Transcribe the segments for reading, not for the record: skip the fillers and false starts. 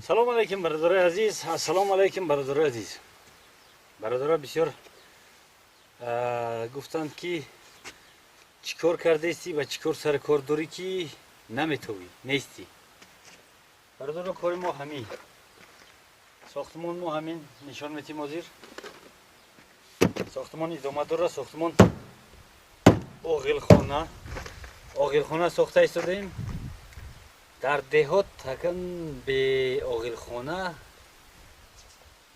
Салом алейкум, бародарои азиз. Ассалому алейкум, бародарои азиз. Бародаро бисёр гуфтанд, ки чӣ кор кардаистӣ ва чӣ кор сари кор дорӣ, ки наметовӣ, нестӣ. Бародаро, кори мо ҳамин, сохтмон мо ҳамин нишон метим. Ҳозир сохтмон идома дорад. Сохтмон оғилхона, оғилхона сохта истодаем. Дар деҳот акн бе оғилхона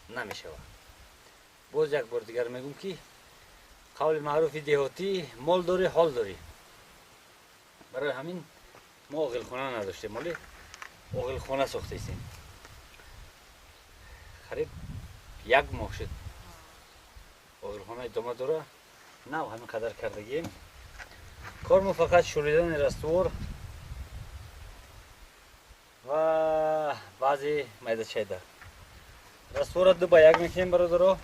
намешавад. Боз як бор дигар мегӯм, ки қавли маъруфи деҳотӣ: мол дорӣ, ҳол дорӣ. Барои ҳамин мо оғилхона надоштем, оле оғилхона сохтаистем. Қариб як моҳ шуд, оғилхона идома дора. Нав ҳамин қадар кардагием. Кор мо фақат шӯридани раствор ва баъзе майдачайда. Раствора 2 ба 1 мекунем, бародаро.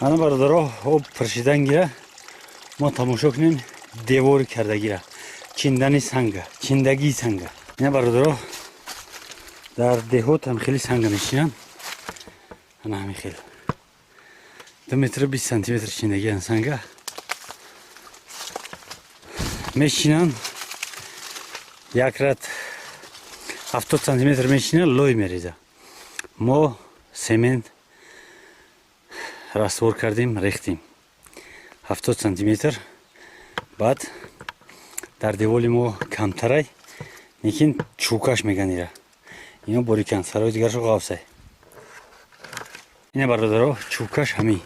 Ана, бародаро, об пуршидан гира, мо тамошо кунем девори кардагира, чиндани санга, чиндагии санга. Ина, бародаро, дар деҳот ҳам хеле санга мечинанд. Ана ҳамин хел 2 метр 20 сантиметр чиндагиан санга мечинанд. Як рад 70 сантиметр мечинанд, лой мереза. Мо семент раствор кардем, рехтем 70 сантиметр. Баъд дар деволи мо камтарай, лекин чӯкаш меган ира. Ино борикан, сарои дигаршо ғафсай. Ина, бародаро, чӯкаш ҳамин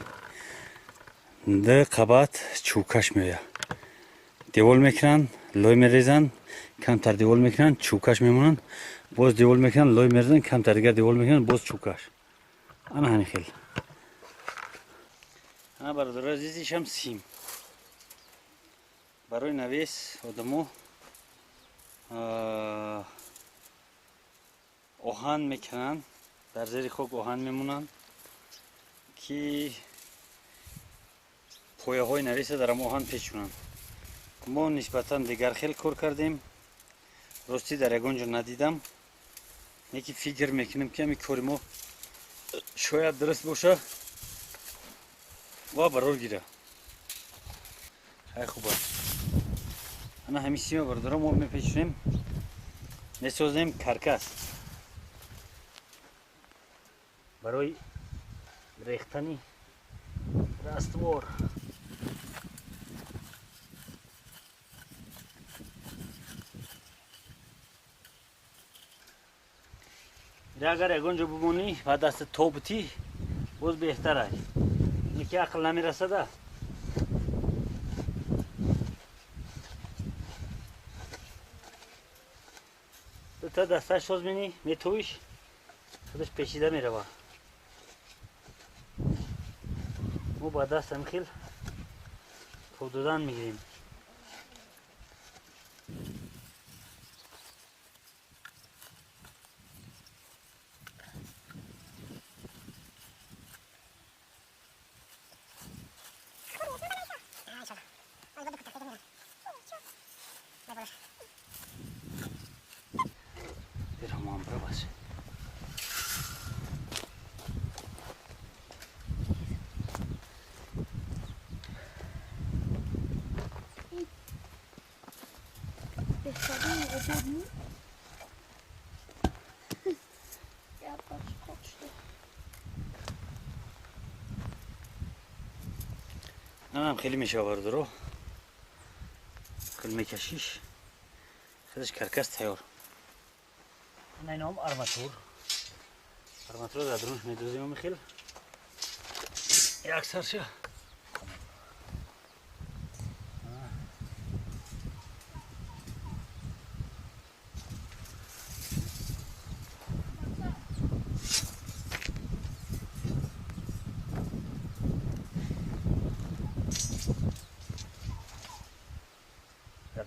ду қабат чӯкаш меояд. Девол мекунанд, лой мерезанд, камтар девол мекунанд, чӯкаш мемонанд, боз девол мекунанд, лой мерезанд, камтар дигар девол мекунанд, боз чӯкаш. Ана ҳамин хел. Ана, бародари азиз, ишам сим барои навес. Одамо оҳан мекунанд, дар зери хок оҳан мемонанд, ки пояҳои навеса дар ам оҳан печунанд. Мо нисбатан дигар хел кор кардем. Ростӣ, дар ягон ҷо надидам, леки фикр мекунем, ки ҳамин кори мо шояд дуруст боша ва барор гира. Хай, хуб аст. Ана ҳамин сима, бародаро, мо мепечунем, месозем каркас барои рехтани раствор. Агар ягон ҷо бимонӣ ва даста тобутӣ, боз беҳтар аст. Яки ақл намерасада. Дута дасташ соз менӣ, метовиш, худаш печида мерава. Мо ба даст ҳамин хел тоб додан мегирем. هم خیلی میشه برادرو خیلی میکشیش خودش کرکس تیار. این هم ارماتور در درونش میدوزیم خیلی یک سرشه.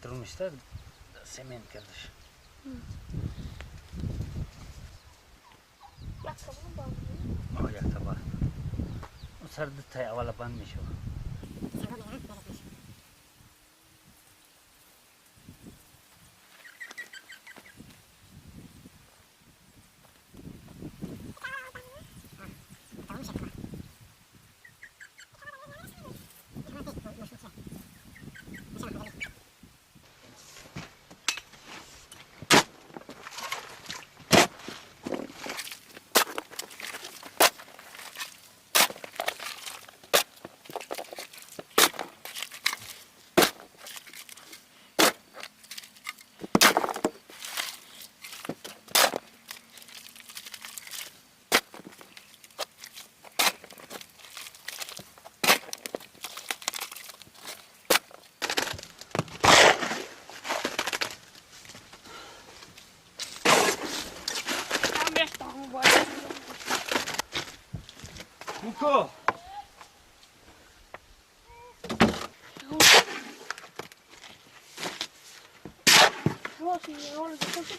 درونش سمنت کردش. یک تا بند. اون سر دو تای اول بند میشه. کوکو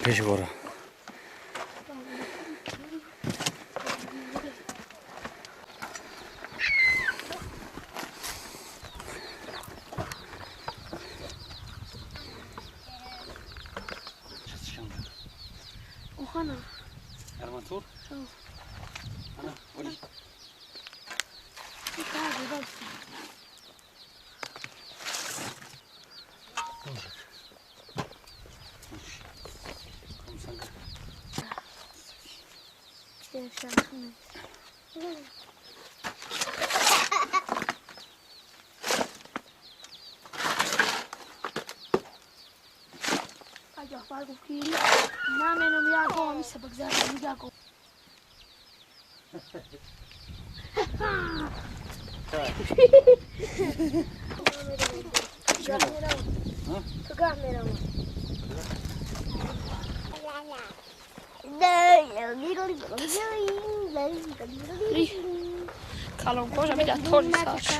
پیش برو. ارماتور؟ انا قولي. კალონკოჟა მე და თოლის საში.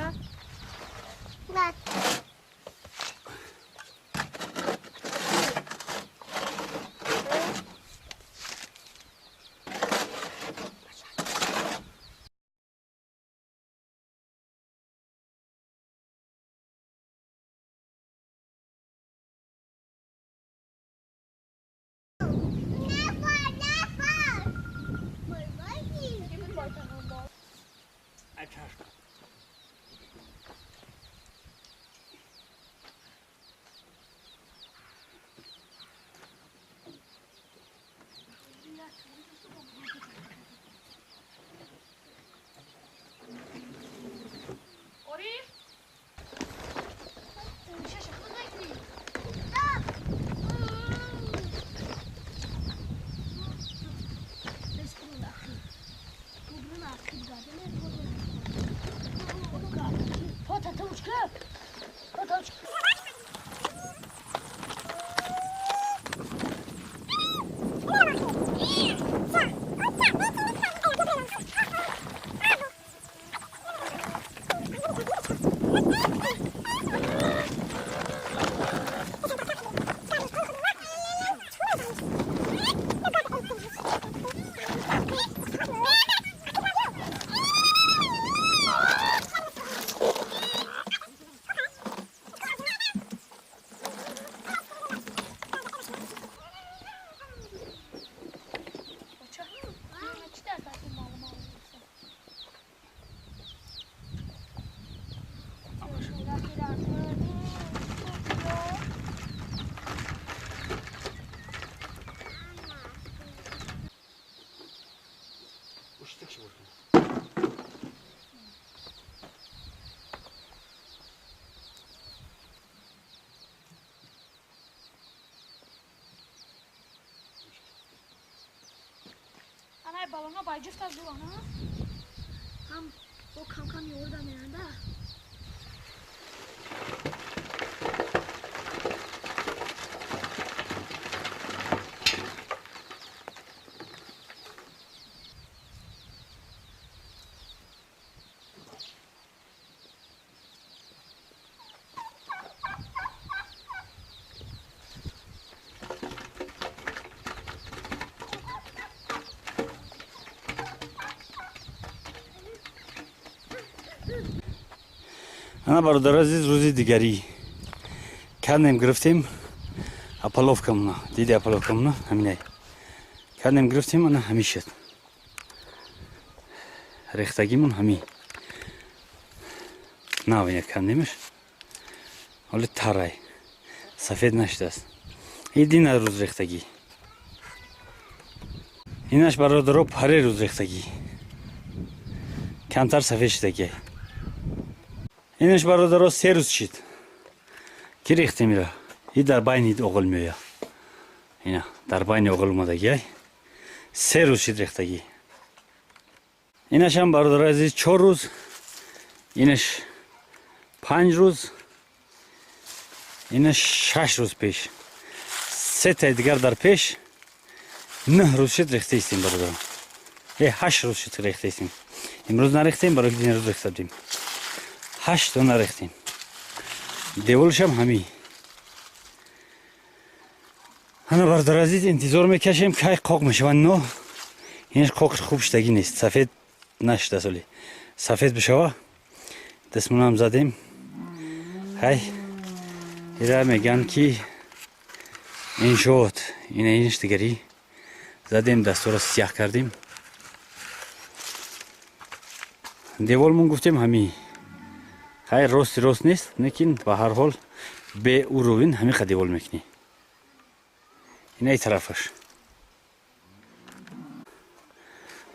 Балона бай ҷуфта зурана. Ҳам бо кам-кам ёрда меранда. Ана бародари азиз, рӯзи дигарӣ кардем, гирифтем опалубкамона. Диди опалубкамона ҳаминай кардем, гирифтем, ана ҳамин шуд рехтагимон, ҳамин навина кандемаш, ҳоли тарай сафед нашудааст. И дина рӯз рехтагӣ, инаш бародаро паре рӯз рехтагӣ, камтар сафед шудагӣ. Инаш бародаро 3 рӯз шид ки рехтем ира. И дар байни оғил меоя, ина дар байни оғил омадагиай, 3 рӯз шид рехтагӣ. Инашам бародари азиз 4 рӯз, инаш 5 рӯз, инаш 6 рӯз пеш, сетаи дигар дар пеш, 9 рӯз шид рехта истем бародарам. 8 рӯз шид рехта истем. Имрӯз нарехтем, барои ки дин рӯз рехта будем. 8 дона рехтем. Деволшам ҳамин. Ана бародари азиз, интизор мекашем кай қоқ мешаванд. Но инаш қоқш хуб шудагӣ нест, сафед нашудааст, оли сафед бишава. Дастмонам задем. Ҳай ира мегӯянд ки иншоот, ина инаш дигарӣ задем, дастора сияҳ кардем. Деволмон гуфтем ҳамин. Хай рости рост нест, лекин ба ҳар ҳол бе уровень ҳамин қа девол мекунӣ. Инаи тарафаш.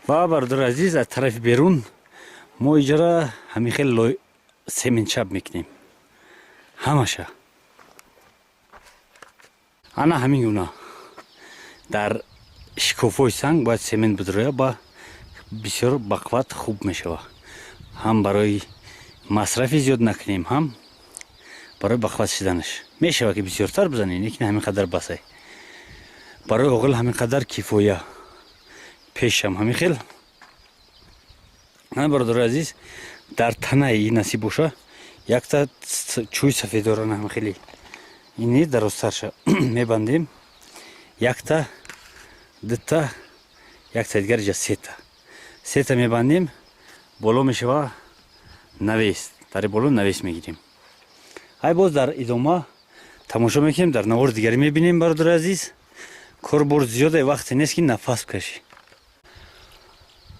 Ва бародари азиз, аз тарафи берун мо иҷара ҳамин хел лой сементчап мекунем ҳамаша. Ана ҳамин гуна дар шикофҳои санг бояд семент бидроя, ба бисёр бақувват хуб мешава. Ҳам барои масрафи зиёд накунем, ҳам барои бақувват шиданаш. Мешава ки бисёртар бизанем, лекин ҳамин қадар басай. Барои оғил ҳамин қадар кифоя. Пешам ҳамин хел. Ана бародари азиз, дар танаи ин насиб боша якта чӯи сафеддорана ҳамин хели ини дарозтарша мебандем, якта, дута, якта дигар иҷа сета мебандем, боло мешава навес, дари боло навес мегирем. Ай боз дар идома тамошо мекунем, дар навори дигаре мебинем. Бародари азиз, корбор зиёде, вақте нест ки нафас бикашӣ,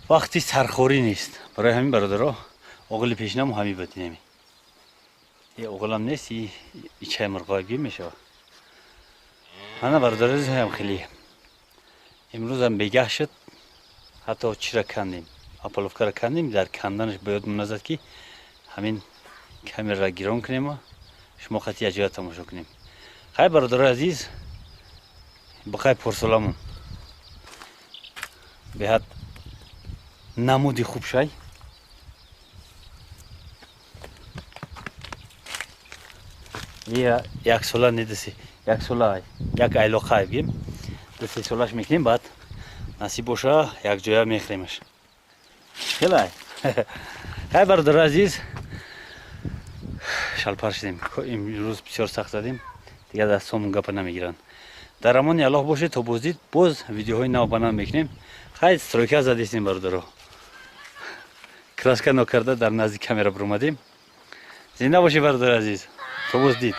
вақти сархорӣ нест. Барои ҳамин бародаро оғили пешинаму ҳамин буд. Инами е оғилам нест, и ичай мурғоиб мешава. Ана бародари азиз, ҳам хеле имрӯзам бегаҳ шуд, ҳатто чира кандем, опалубкаро кандем. Дар канданаш ба ёдмон назад ки ҳамин камераро гирон кунем, шумо қати якҷоя тамошо кунем. Хай бародарои азиз, бақай порсоламон беҳад намуди хуб шай. Як сола недиси, як сола, як айлоқа бигем, 2-3 солаш мекунем, баъд насиб боша якҷоя мехӯремаш. Хелай. Хай бародарои азиз, шалпар шудем. Имрӯз бисёр сахт задем, дигар дастҳомон гапа намегиранд. Дар амони Аллоҳ бошед, то боздид боз видеоҳои нав ба нав мекунем. Хай стройка задистем бародаро, краска нокарда дар назди камера биромадем. Зинда бошед бародари азиз, то боздид.